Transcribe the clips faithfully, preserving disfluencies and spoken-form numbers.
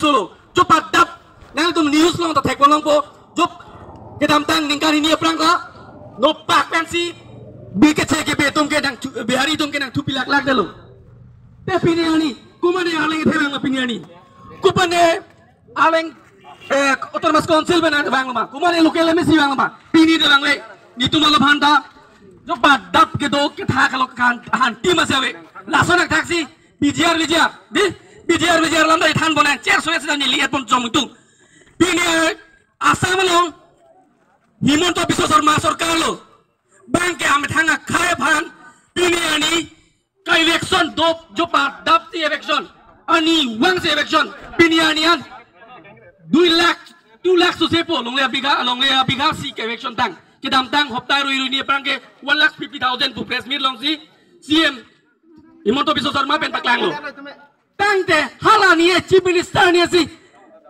solo. Jo padap nangtum news along ta thekpon longpo. Jo kedamtang ningkan hini aphrang ta nopak pensi B K C K B atum ke nangthu-, Bihari atum ke nangthupi laklak detlo. Te pini arni, komatne arleng kethe vanglo pini arni? Komatne arleng, eh, Autonomous Council pen vanglo ma? Komatne local M A C vanglo ma? Pini de vangle. Netum malom aphan ta jo padap kedo kethak along kan hanti masi ave. Lason athak si P G R V G R, di P G R V G R alam ta ithan bonan chair sore sida neli et pon jong tung. Pini, eh, Assam along Himanta Biswa Sarma sorkar lo. Bang ke amethang akhai aphan pini arni ka-eviction do, jo padap si eviction, arnivang si eviction, pini arni an dui lakh, two lakh sose po longle abigha, longle abigha si ke-eviction tang. Kedamtang hopta rui rui ni aphrang ke one lakh fifty thousand pu press meet alongsi C M Himanta Biswa Sarma pen paklanglo. Tangte hala ni e Chief Minister ni si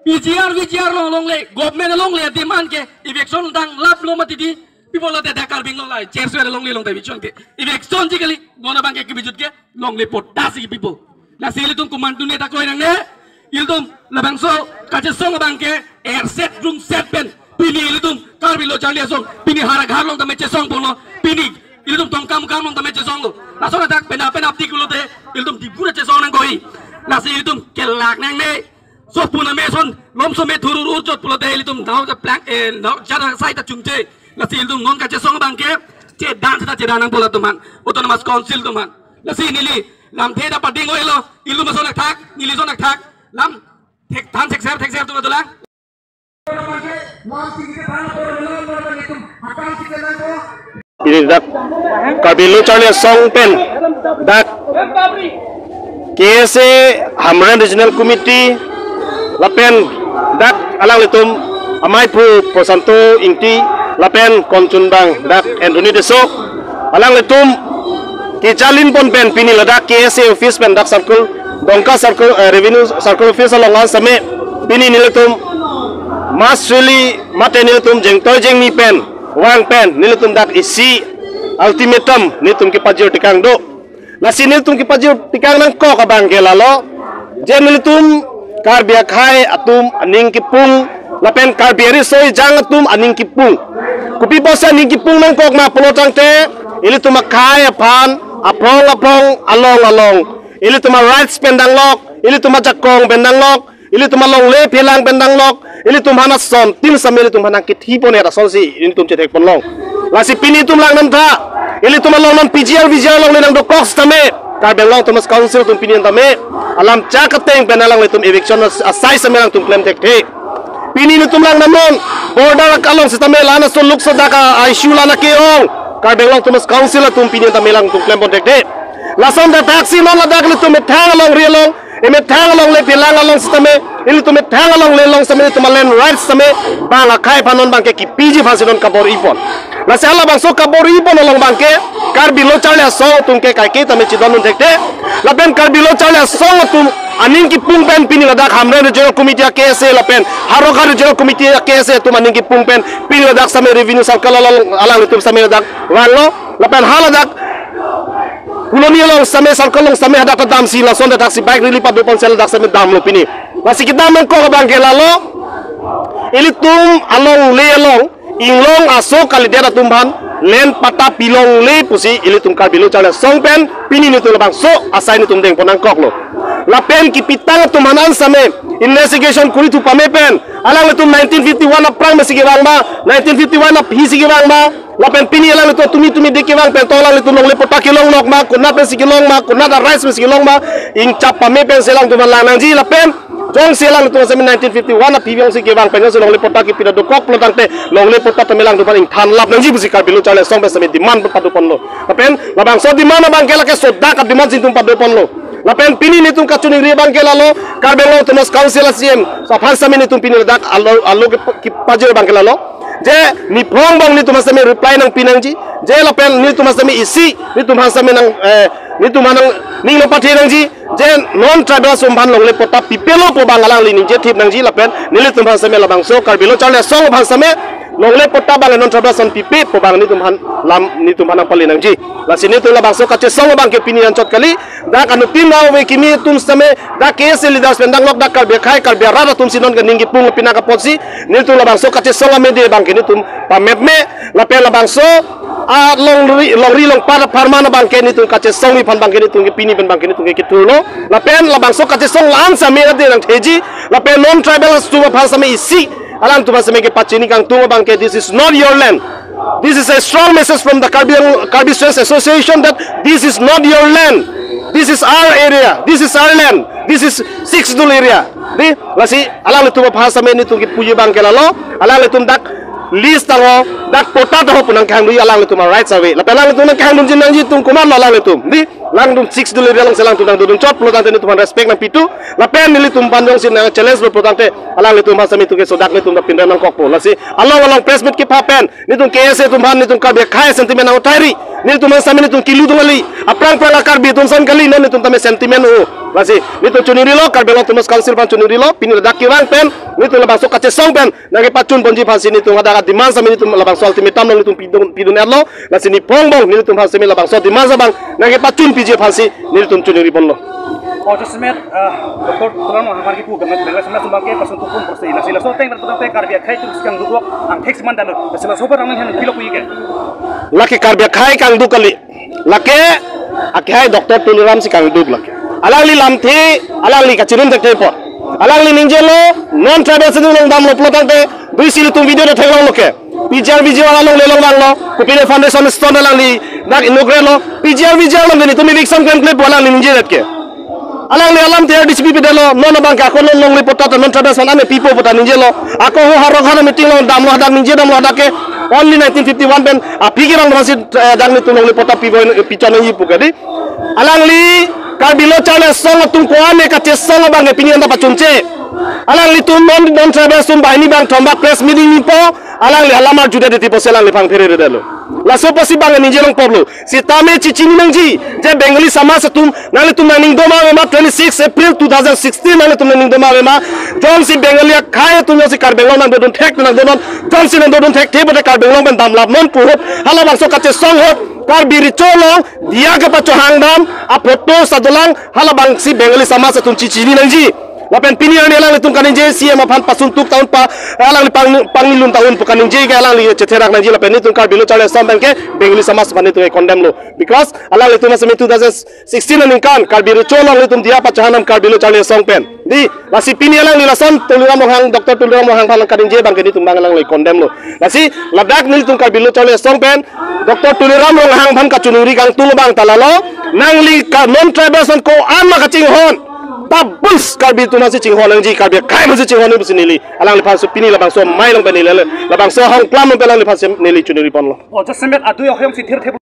P G R V G R along longle, government along le demand ke eviction tang laplo mati di, people ate da Karbi Anglong la chair sore longle along ta eviction ke. Eviction ji kali, non abang ke kebijut ke longle patta si people. Lasi ilitum komantu ne ta kroi nangne, ilitum labangso kachesong abang ke erset rungset pen pini ilitum Karbi Lo Charli Asong pini Howraghat along tame chesong ponlo, pini ilitum Dongkamukam along tame chesonglo. Lason athak penap penapdik pulote ilitum Diphu ta chesong nangkok. Lasi ilitum kelak nangne. So puna me son lom so me thurur urchot pulote ilitum nau ta plank, eh, nau jara sai ta chungche. Lasi ilitum non kachesong abang ke chedan seta chedan nangpo latum aphan, Autonomous Council atum aphan. Lasi neli lamthe ta pading oilo, ilitum ason athak, neli son athak, lam thek than thekser thekser atum atolang. Pini dak Karbi Lo Charli Asong pen dak K S A Hamren Regional Committee lapen dak alanglitum amei aphu Prosanto Ingti lapen konchunbang dak Anthony Teso, alanglitum kechalin pon pen pini ladak K S A office pen dak circle, Dongka circle, eh, revenue circle office along an same pini nelitum mass rally mate nelitum jengtoi jengni pen vang pen nelitum dak isi ultimatum nelitum kepajir tekang do. Lasi nelitum kepajir tekang nangkok abang ke lalo, je nelitum Karbi akhai atum aning kipung lapen Karbi ariso ejang atum aning kipung. Kopi pusi aning kipung nangkok ma pulo tangte, ilitum akhai aphan aphong aphong along along ilitum a-rights pen danglok, ilitum ajakong pen danglok, ilitum alongle phelang pen danglok, ilitum aphan asontin same ilitum aphan nangkethi pon-et asonsi ilitum chethek ponlong. Lasi pini itum lang nangtha, ilitum along non P G R V G R along le nangdokok sitame, Karbi Anglong Autonomous Council atum pini tame alam chak ateng pen alanglitum eviction as-, asai same alangtum klem thekthe. Pini nelitum lang namon border along sitame la-an aso luk sodak a-issue la-an ke-ong, Karbi Anglong Autonomous Council atum pini tame alangtum klem pon thekthe. Lason athak si non ladak ilitum methang alongri along, emethang alongle phelang along sitame, ilitum methang alongle along sitame, ilitum a-land rights sitame bang akhai aphan non abang ke kipiji aphansi non kabor-i pon. Lasi halabangso kabor-i pon along abang ke Karbi Lo Charli Asong atum ke kaike tame chedondun thekthe. Lapen Karbi Lo Charli Asong atum aning kipung pen pini ladak Hamren Regional Committee a-K S A lapen Howraghat Regional Committee a-K S A atum aning kipung pen pini ladak same revenue circle along alanglitum same ladak vanglo. Lapen haladak Colony along sitame, circle along sitame hadak ta damsi lason athak si bike rally pado ponsi ladak sitame damlo pini. Lasi kedam nangkok abang ke lalo, ilitum alongle along inglong aso kalidet atum aphan land patta pilongle pusi ilitum Karbi Lo Charli Asong pen pini nelitum labangso asai nelitum deng pon nangkoklo. Lapen kipitang atum aphan an sitame investigation kori thu pame pen, alanglitum nineteen fifty-one aphrang mesi kevang ma, nineteen fifty-one aphi si kevang ma, lapen pini alanglitum tumi tumi de kevang pen to alanglitum longle patta kelong nok ma, konat pensi kelong ma, konat a-rights pensi kelong ma, ingchap pame pensi alangtum aphan lang nangji. Lapen jongsi alangtum sitame nineteen fifty-one aphi jongsi kevang pen jongsi longle patta kepi ta dokok pulo tangte longle patta tame alangtum aphan ingthan lap nangji pusi Karbi Lo Charli Asong pen sitame demand pado ponlo. Lapen labangso demand abang ke lake sodak a-demand si itum pado ponlo. Lapen pini nelitum kachiningri abang ke lalo, Karbi Anglong Autonomous Council a-C E M aphan sitame nelitum pini ladak alo, alo ke, kepajir abang ke lalo, je niphong angbong nelitum sitame reply nangpi nangji, je lapen nelitum sitame isi, nelitum aphan sitame nang, eh, nelitum aphan nangning nangpathe nangji, je non tribal atum aphan longle patta pipelo pu abang alangli ningje thip nangji. Lapen nelitum aphan sitame labangso Karbi Lo Charli Asong aphan sitame Longle patta abang non tribal ason pipepo abang netum aphan lam netum aphan nangpale nangji. Lasi netum labangso kachesong abangke pini anchot kali. Dak anuttin nau ave kimi atum sitame dak K S A leaders pen dak nok dak Karbi akhei Karbi arat atum si non ke ning kipung pina kapotsi netum labangso kachesong amede abangke netum pamepme lapen labangso alongri longri longpat apharman abangke netum kachesongji aphan abangke netum ke pini pen abangke netum ke kethurlo. Lapen labangso kachesong la-an sitame ade nangtheji lapen non tribal atum aphan sitame isi alangtum aphan sitame kepachini kangtung abangke, this is not your land. This is a strong message from the Karbi Ang-, Karbi Students Association that this is not your land. This is our area. This is our land. This is Sixth Schedule area. Di, lasi alanglitum aphan sitame netum kepuji abangke lalo. Alanglitum dak lease tangho, dak patta tangho pu nangkehang dunji alanglitum a-rights ave. Lapen alanglitum nangkehang dunji nangji atum komatlo alanglitum. Di, alangtum Sixth Schedule area alongsi alangtum nangdodun chot pulo tangte netum aphan respect nangpi tu. Lapen nelitum aphan jongsi nang challenge lo pulo tangte alanglitum aphan sitame netum ke sodak netum ta pinre nangkokpo. Lasi along along press meet kepha pen netum K S A atum aphan netum Karbi akhei sentiment nang-uthairi. Netum aphan sitame netum kelutong kali. Aphrang aphrang a-Karbi atum ason kali, non netum tame sentiment o. Lasi netum choningrilo, Karbi Anglong Autonomous Council aphan choningrilo, pini ladak kevang pen netum labangso kachesong pen nangkepachun ponji aphansi netum hadak a-demand sitame netum labangso ultimatum along netum pidun pidun-etlo. Lasi niphongbong netum aphan sitame labangso demand abang nangkepachun piji aphansi netum choningri ponlo. O jasemet, ah, Doctor Tuliram Ronghang aphan kipu abang, Bengali Assamese abangke pasun tukun porsi. Lasi laso ateng pen pulote Karbi akhei atum si kangduk angthek si mandamlo. Lasi laso aphan nanghen pilo puji ke? Lake Karbi akhei kangduk kali. Lake akhei Doctor Tuliram si kangduk lake. Alangli lamthe, alangli kachirum thekthe apot. Alangli ningjelo, non tribal si nangdamlo pulo tangte, dui si ilitum video ta theklonglo ke. P G R V G R along le long vanglo, kopine foundation stone alangli dak inaugurate lo. P G R V G R along ke netum eviction klemkle pu alangli ningjedet ke. Alangli alamthe R D C P pidetlo, non abangke ako non longle patta ta non tribal ason ame pipo pu ta ningjelo. Ako ho Howraghat meeting along damlo hadak ningje damlo hadak ke only nineteen fifty-one pen aphi kevang aphansi, eh, dak netum longle patta pipo, eh, pichon nangji pu ke di. Alangli Karbi Lo Charli Asong atum ko-an ne kachesong abangke pini anta pachunche. Alanglitum non non tribal atum banghini bangthom abang press meeting nipo, alangli alam arjudet titi pusi alangliphan pheredetlo. Laso pusi abang ningje longpoplo. Sitame chechini nangji, je Bengali Assamese atum, nanglitum nangning doma avema twenty-six April two thousand sixteen, nanglitum nangning doma avema, jongsi Bengali akhei atum jongsi Karbi Anglong nangdodun thek nangdodun, jongsi nangdodun thekthe pulote Karbi Anglong pen damlap non pu ahut, halabangso kachesong ahut, Karbi Recho along diya kepachohang dam aphoto si dolang, halabangsi Bengali Assamese atum chechini nangji. Lapen pini arni alanglitum kaningje C M aphan pasun tuk ta un pa, alangli pang pangnilun ta un pu kaningje ke alangli chetherak nangji lapen netum Karbi Lo Charli Asong abangke Bengali Assamese aphan netum condemn lo. Because alanglitum asemi two thousand sixteen aningkan Karbi Recho along netum diya pachohang dam Karbi Lo Charli Asong pen. Di, lasi pini alangli lason Tuliram Ronghang, Doctor Tuliram Ronghang aphan kaningje abangke netum abang alangli condemn lo. Lasi ladak netum Karbi Lo Charli Asong pen Doctor Tuliram Ronghang aphan kachoningri kangtung abang ta lalo, nangli ka non tribal ason ko-an ma kachinghon. Tabus Karbi atum aphansi chinghon nangji, Karbi akhei aphansi chinghon nangji pusi neli alangliphan si pini labangso amei along pen neli le, labangso ahongklam along pen alangliphan si neli choningri ponlo. O jasemet adui ahong si thirthe,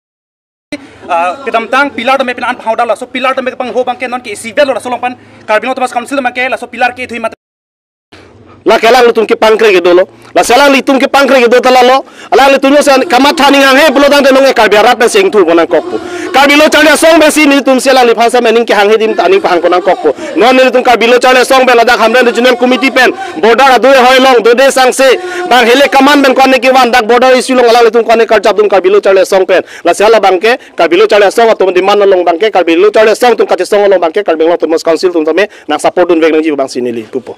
ah, kedamtang pillar tame pina an pangdamlo, laso pillar tame kepangho abangke non ke isivet lo, laso along pen Karbi Anglong Autonomous Council abangke laso pillar ke thui mat. Lake alanglitum kepangkre kedo lo. Lasi alanglitum kepangkre kedo ta lalo. Alanglitum jongsi kamatha aning hanghe pulo tangte nonke Karbi arat pensi ingthur pon nangkokpo. Karbi Lo Charli Asong pensi netum si alangliphan sitame aning kehanghe adim ta aning pahang pon nangkokpo. Non netum Karbi Lo Charli Asong pen ladak Hamren Regional Committee pen border adui ahoi along dode sangse bang hele kaman pen ko-an ne kevan dak border issue along alanglitum ko-an ne karjap dun Karbi Lo Charli Asong pen. Lasi halabangke Karbi Lo Charli Asong atum demand along abangke Karbi Lo Charli Asong atum kachesong along abangke Karbi Anglong Autonomous Council atum tame nang support dunvek nangji abangsi neli pupo.